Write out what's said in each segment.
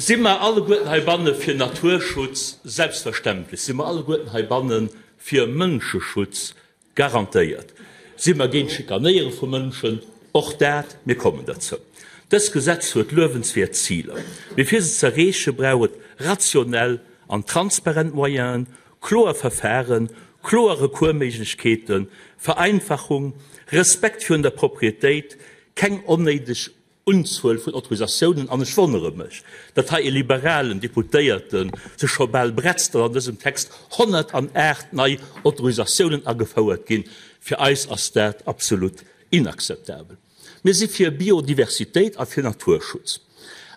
Si mer alleguerten heibanne fir Naturschutz? Selbstverständlech si mer alleguerten heibanne fir Mënscheschutz. Garantéiert. Si mer géint d'Schikanéiere vu Mënschen? Och dat, mir kommen derzou. Dëst Gesetz huet luewenswäert Ziler, mee fir se ze erreeche brauch et rationell an transparent Moyenen, kloer Verfahren, kloer Recoursméiglechkeeten, Vereinfachung, Respekt virun der Proprietéit, keng onnéideg Unzuel vun Autorisatiounen, an ech wonnere mech, datt hei e liberalen Deputéierte sech scho bal bretzt, datt an dësem Text 108 nei Autorisatiounen agefouert ginn. Fir eis ass dat absolut inakzeptabel. Mir si fir Biodiversitéit a fir Naturschutz.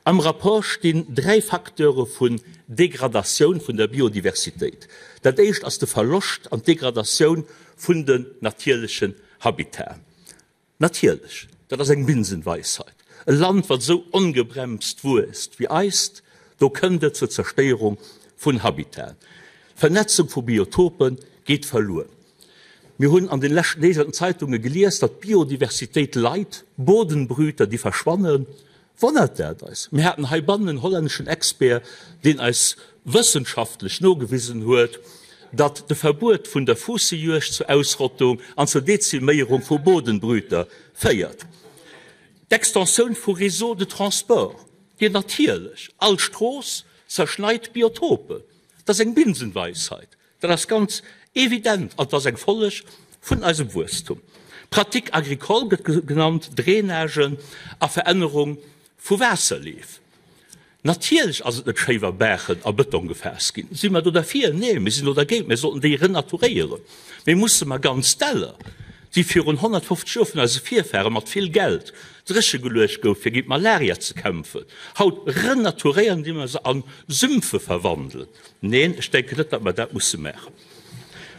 Am Rapport stinn dräi Facteure vun Degradatioun vun der Biodiversitéit. Dat éischt ass de Verloscht an d'Degradatioun vun den natierlechen Habitaten. Natierlech, dat ass eng Binsenweisheit. E Land, wat esou ongebremst wuesst wéi eist, do kënnt et zur Zerstéierung vun Habitaten. D'Vernetzung vu Biotope geet verluer. Mir hunn an den leschten Deeg an den Zeitunge gelies, datt d'Biodiversitéit leit, Bodenbrüter, déi verschwannen. Wonnert dat eis? Mir haten heibannen en hollänneschen Expert, deen eis wëssenschaftlech nogewisen huet, datt de Verbuet vun der Fuussejuegd zur Ausrottung an zur Deziméierung vu Bodenbrüter féiert. D'Extensioun vu Réseaux de transport, déi natierlech all Strooss zerschneit Biotopen, dat ass eng Binsenweisheit. Dat ass ganz evident an et ass eng Folleg vun eisem Wuesstum. Pratique agricole gëtt genannt, Drainagen a Verännerung vu Waasserleef. Natierlech ass et net schéi wa Baachen a Bëtong gefaasst ginn. Si mer do derfir? Nee, mir sinn do dergéint. Mir sollten déi renaturéieren. Mee musse mer ganz Däller, déi virun 150 Joer vun eise Virfahre mat vill Geld dréche geluecht gouf fir géint d'Malaria ze kämpfen, haut renaturéieren, indem mer se a Sümpfe verwandelen? Neen, ech denken net, datt mer dat musse maachen.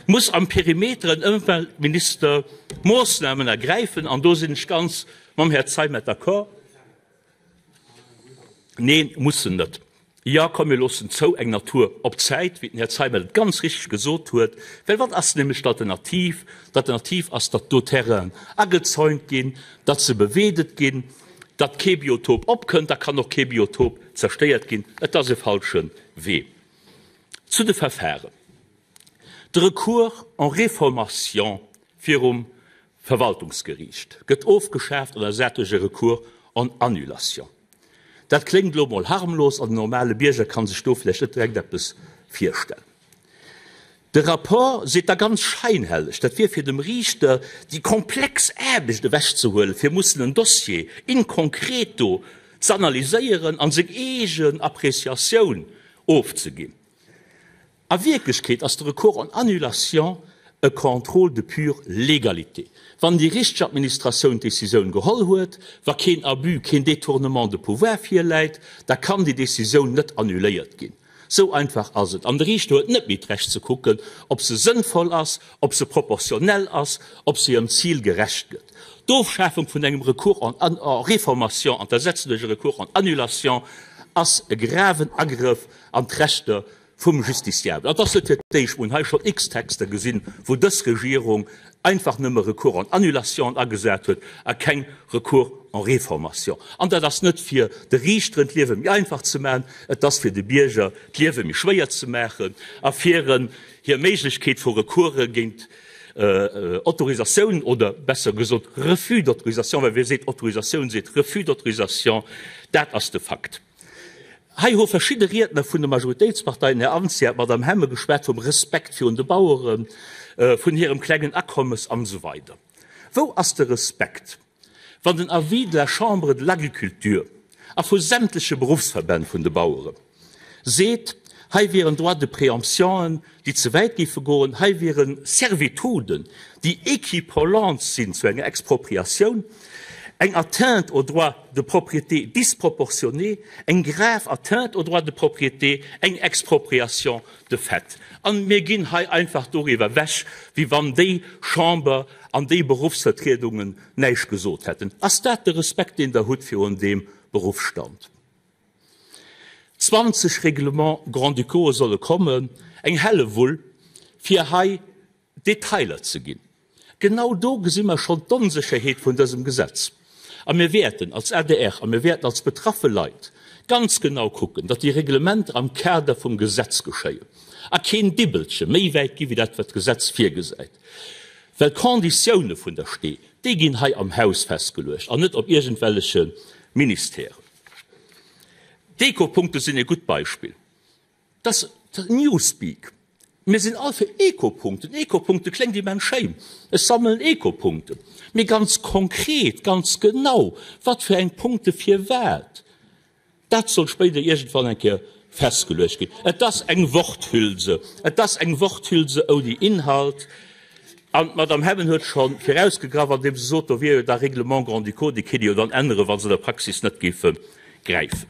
Muss am Perimeter en Ëmweltminister Moossnamen ergräifen? An do sinn ech ganz mam Här Zeimet d'accord. Neen, muss en net. Jo, komm mir loossen zou eng Natur op Zäit, wéi den Här Zeimet et ganz richteg gesot huet. Well wat ass nämlech d'Alternativ? D'Alternativ ass, datt do Terrainen agezäunt ginn, datt se beweedet ginn, datt kee Biotop opkënnt, da kann och kee Biotop zerstéiert ginn. Et ass e falsche Wee. Zu de Verfahren. De Recours en réformation virum Verwaltungsgeriicht gëtt ofgeschaaft an ersat duerch e Recours en annulation. Dat kléngt elo mol harmlos an den normale Bierger kann sech do vläicht net direkt eppes virstellen. De Rapport seet da ganz scheinhelleg, dat wier fir dem Riichter déi komplex Aarbecht ewechzehuelen, fir mussen en Dossier in concreto z'analyséieren an seng eegen Appréciatioun ofzeginn. A Wierklechkeet ass de Recours en annulation e Contrôle de pure légalité. Wann déi richteg Administratioun d'Décisioun geholl huet, wa keen Abus, keen Détournement de pouvoir virläit, da kann déi Décisioun net annuléiert ginn. Sou einfach ass et. An de Riichter huet net méi d'Recht ze kucken, ob se sënnvoll ass, ob se proportionell ass, ob se hirem Zil gerecht gëtt. D'Ofschafung vun engem Recours en réformation an d'Ersetzen duerch e Recours en annulation ass e graven Agrëff an d'Rechter vum Justiciable. An et ass net fir d'éischt, mer hunn hei schonn x Texter gesinn, wou dës Regierung einfach nëmme Recours en annulation agesat huet a keng Recours en réformation. An dat ass net fir de Riichteren d'Liewe méi einfach ze maachen, et ass fir de Bierger d'Liewe méi schwéier ze maachen a fir en hir Méiglechkeet vu Recourse géint Autorisatiounen oder besser gesot Refus d'autorisation, well wie seet Autorisatioun, seet Refus d'autorisation, dat ass de Fakt. Hei hu verschidde Riedner vun de Majoritéitsparteien, Här Anzia, d'Madame Hemmen, geschwat vum Respekt virun de Baueren, vun hirem klengen Akommes an esou weider. Wou ass de Respekt, wann den Avis de la Chambre de l'Agriculture a vu sämtleche Beruffsverbänn vun de Bauere seet, hei wieren Droits de préemptionen, déi ze wäit géife goen, hei wiere Servituden, déi équipollent sinn zu enger Expropriatioun, eng Atteinte au droit de propriété disproportionnée, eng grave Atteinte au droit de propriété, eng Expropriation de fait. A mir ginn hei einfach doriwwer ewech, wéi wann déi Chamber an déi Beruffsvertriedungen näischt gesot hätten. Ass dat de Respekt, deen Der hutt virun deem Beruffsstand? 20 Règlements grand-ducaux'e solle kommen, eng Hellewull, fir hei Detailer ze ginn. Genau do gesi mer schonn d'Onsécherheet vun dësem Gesetz. A mir wäerten als adr a mir wäerten als betraffe Leit. Ganz genau kucken, datt déi Reglementer am Kader vum Gesetz geschéien a keen Dibbelche méi wäit gi wéi dat, wat d'Gesetz virgesäit. Well d'Konditioune vun der Stee, déi ginn hei am Haus festgeluecht an net op iergendwelleche Ministèren. D'Ekopunkte sinn e gutt Beispill. Dat ass Newspeak. Mir sinn all fir Ekopunkten. Ekopunkte kléngt immens schéin. Ech sammelen Ekopunkten. Mee ganz konkret, ganz genau, wat fir eng Punkte firwat, dat soll spéider iergendwann eng Kéier festgeluecht ginn. Et ass eng Worthülse. Et ass eng Worthülse ouni Inhalt. An d'Madame Hemmen huet scho virausgegraff, andeem se sot, do wier jo da Règlement grand-ducaux, dee kéint ee jo dann änneren, wa se an der Praxis net géife gräifen.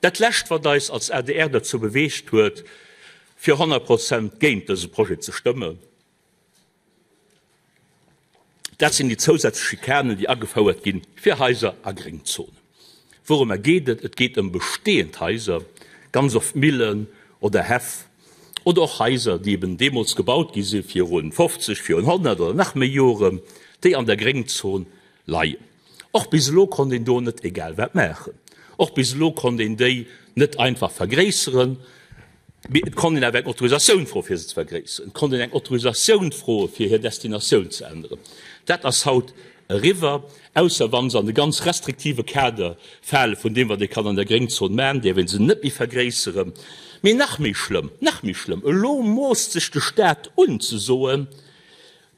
Dat Lescht, wat eis als adr derzou beweegt huet, fir 100 Prozent géint dëse Projet ze stëmmen, dat sinn déi zousätzlech Schikanen, déi agefouert gi fir Haiser a Gréngzonen. Wourëmmer geet et? Et geet ëm bestehend Haiser, ganz oft Millen oder Häff oder och Haiser, déi eben deemools gebaut gi si viru 50, virun 100 oder nach méi Joren, déi an der Gréngzon leien. Och bis elo konnt een do net egal wat maachen. Och bis elo konnt een déi net einfach vergréisseren, mee et konnt een awer eng Autorisatioun froe fir se ze vergréisseren. Et konnt een eng Autorisatioun froe fir hir Destinatioun ze änneren. Dat ass haut eriwwer, ausser wa se an de ganz restriktive Kader fale vun deem wat ee kann an der Gréngzon maachen, däerf ee se net méi vergréisseren. Mee nach méi schlëmm, nach méi schlëmm, elo moosst sech de Staat un ze soen,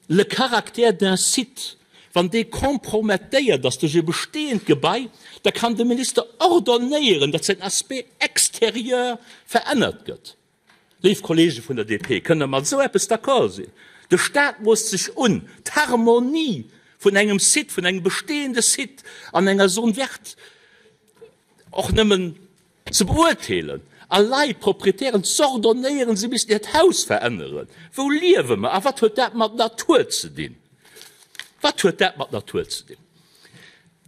Le caractère d'un site, wann dee compromettéiert ass duerch e bestehend Gebai, da kann de Minister ordonnéieren, datt säin Aspect extérieur verännert gëtt. Léif Kollege vun der DP, kënnt Der mat esou eppes d'accord sinn? De Stat moosst sech un, d'Harmonie vun engem Site, vun engem bestehende Site an enger Zone verte och nëmmen ze beurteelen a Leit, Proprietären, z'ordonnéieren, se missten hiert Haus veränneren. Wou liewe mer a wat huet dat mat Natur ze dinn? Wat huet dat mat Natur ze dinn?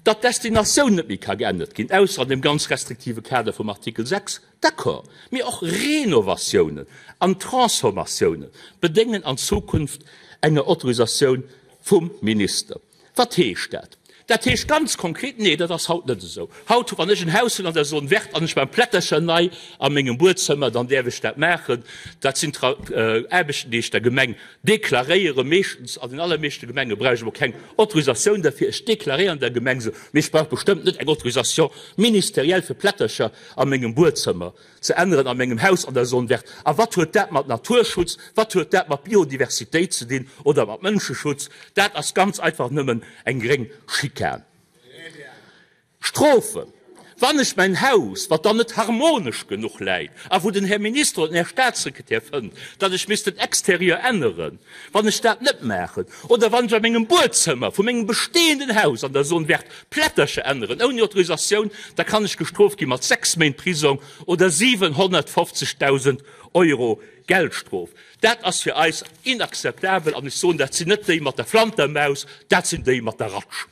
Datt d'Destinatioun net méi ka geännert ginn, ausser an deem ganz restriktive Kader vum Artikel 6, d'accord. Mee och Renovatiounen an Transformatioune bedéngen an Zukunft enger Autorisatioun vum Minister. Wat heescht dat? Dat heescht ganz konkret, nee, dat ass haut net esou. Haut, wann ech en Haus hunn an der Zone verte an ech maachen Plättercher nei a mengem Buedzëmmer, dann däerf ech dat maachen. Dat sinn Aarbechten, déi ech der Gemeng deklaréieren. Meeschtens, an den allermeeschte Gemenge brauch ech emol keng Autorisatioun derfir. Ech deklaréieren der Gemeng se, mee ech brauch bestëmmt net eng Autorisation ministérielle fir Plättercher a mengem Buedzëmmer ze änneren a mengem Haus an der Zone verte. A wat huet dat mat Naturschutz, wat huet dat mat Biodiversitéit ze dinn oder mat Mënscheschutz? Dat ass ganz einfach nëmmen eng gréng Schikan. Strofen, wann ech mäin Haus, wat dann net harmonesch genuch läit a wou den Här Minister oder den Här Statssekretär fënnt, datt ech misst den Exterieur änneren, wann ech dat net maachen oder wann ech a mengem Buedzëmmer vu mengem bestehenden Haus an der Zone verte Plättercher änneren ouni Autorisatioun, da kann ech gestrooft gi mat 6 Méint Prisong oder 750.000 Euro Geldstrof. Dat ass fir eis inakzeptabel an ech soen, dat sinn net déi mat der Flantermaus, dat sinn déi mat der Ratsch.